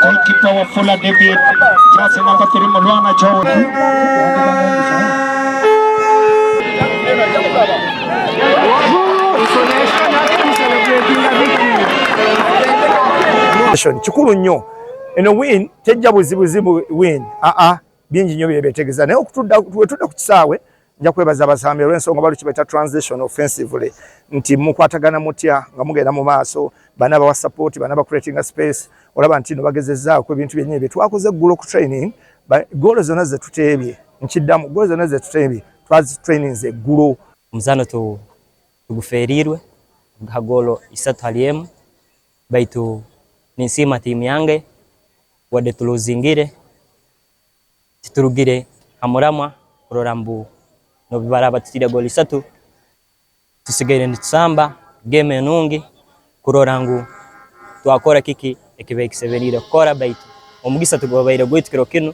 Goalkeeper Wafula David, jersey number 3 Mulwana Joel. Kikulu nnyo eno win tejja buzibuzibu win aa bingi nnyo byebetegeza naye okutudda wetudda ku kisaawe nja kwebaza abasambi olw'ensonga baluki baita transition offensively nti mukwatagana mutya nga mugenda mu maaso bana bawa support bana ba creating a space olaba nti no bagezezzaako ebintu byennyini bye twakoze eggulo ku training goolo zonna ze tuteebye nkiddamu goolo zonna ze tuteebye twazitraininze eggulo. Omuzano tuguferiirwe ha goolo 3-1 baitu ninsiima tiimu yange wadde tuluzingire titurugire ha muramwa kurora mbu nobu baraaba batutiire goolo isatu tusigaire nitusamba geemu enungi kurora ngu twakora kiki ekibaire kisemeriire kukora baitu omugisa tigwabaire gwaitu kiro kinu.